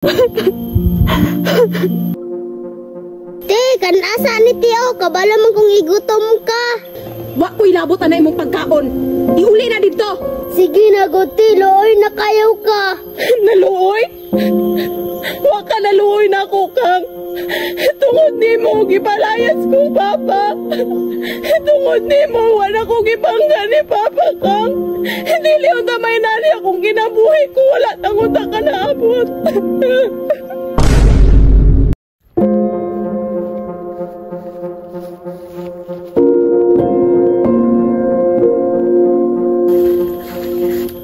Te, kanasa ni Tio, kabalo man kung igutom ka. Wa ko'y labot anay imong pagkaon. Iuli na dito. Sige na, Guti, luoy na kayo ka. Naluoy? Wa ka naluoy na ako, Kang. Tungod nimo gipalayas ko, Papa. Tungod nimo wala ko gipangga ni Papa, Kang. Dili unta may nani akong kinabuhi ko wala tangunta ka naabot.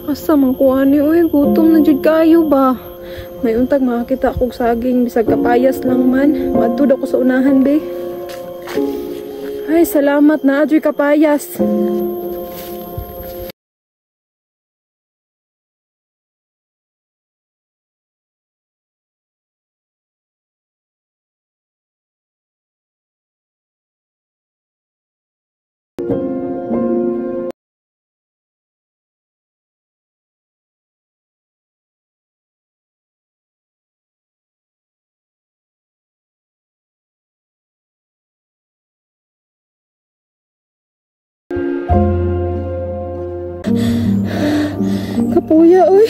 Asa man ko ani oy, gutom na jud kayo ba? May untag makakita akong saging bisag kapayas lang man. Matud ako sa unahan be. Ay, salamat na adyoy kapayas. Kapuya, oy.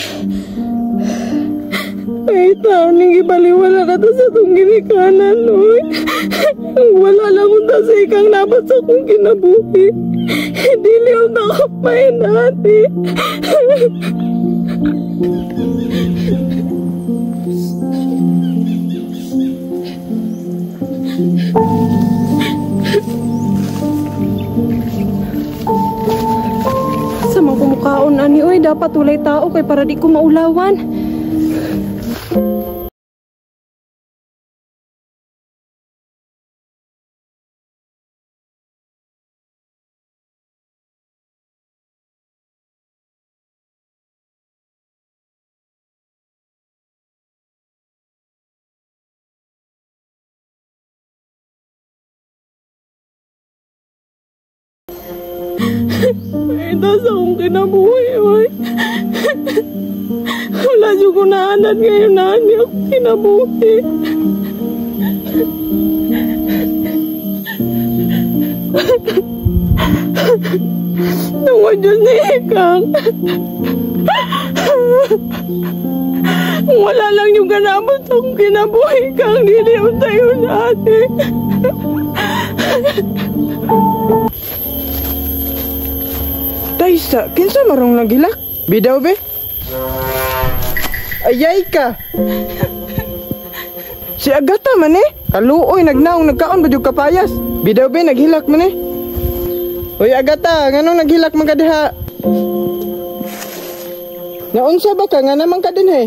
Ay, taon ning gibaliwala na to sa tong ginikanan, oy. Wala lang unta sa ikang nabat sa akong kinabuhi. Dili unta kapay nati. Sa mga kumukaon ani oy, dapat walay tao kay para di ko maulawan. Ito sa akong kinabuhi, oy. Wala siya ko naanad ngayon na hindi ako kinabuhi. Tungod yun ni Ikang. Wala lang yung ganabot sa akong kinabuhi, Kang. Dili tayo natin. Taysa, kinsa marong nagilak? Bidaw be? Ayay ka! Si Agata man eh! Kaluoy, nagnaong, nagkaon ba yung kapayas? Bidaw be, naghilak man eh! Uy Agata, nganong naghilak man ka diha? Naunsa ba ka? Nga naman ka din eh?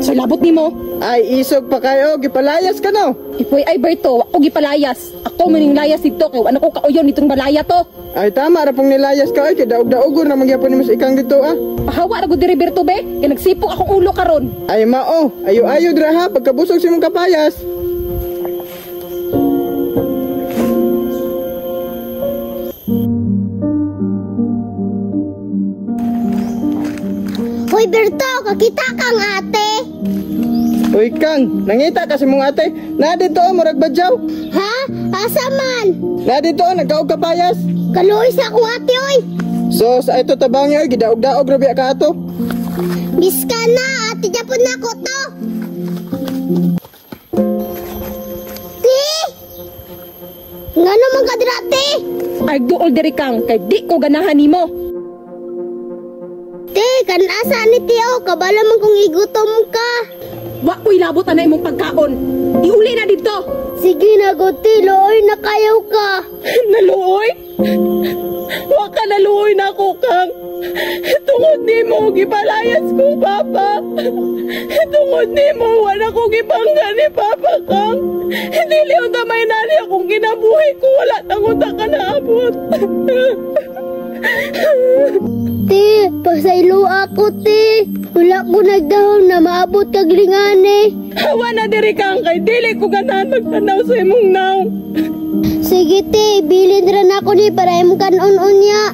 Sa labot nimo? Ay, isog pa kayo, gipalayas ka no? Ipoy ay Berto, ako gipalayas. Ako maning layas dito, kay wala ko kauyon nitong balaya to. Ay tama ra pong nilayas ka ay kay daog-daogon na magyapon nimo sa ikang dito ah. Pahawa ra gud diri Berto be, kay nagsipok akong ulo karon. Ay mao, ayo-ayo dira ha pagkabusog sa imong kapayas. Hoy Berto, kakita kang ate. Uy Kang, nangita ka sa imong ate. Na dito murag badyaw. Ha? Asa man? Na dito nagkaog kapayas. Kaluoy sa akong ate oy. So sa ito tabang oy gidaog-daog ra biya ka ato. Biska na ate japon nako to. Ti! Ngano man ka dira ate? Ay duol diri Kang kay di ko ganahan nimo. Ti, kanasa ni Tio, kabalo man kung igutom ka. Wa ko'y labot anay imong pagkaon. Iuli na dito. Sige na, Guti, luoy na kayo ka. Naluoy? Wa ka naluoy na ako, Kang. Tungod nimo gipalayas ko, Papa. Tungod nimo wala ko gipangga ni Papa, Kang. Dili unta may nani akong kinabuhi ko wala tangunta ka naabot. Ti, pasaylo ako, ti. Wala ko nagdahom na maabot kag lingani. Hawa na diri Kang kay dili ko ganahan magtanaw sa imong naong. Sige, ti, bilin ra nako ni para imong kanon unya.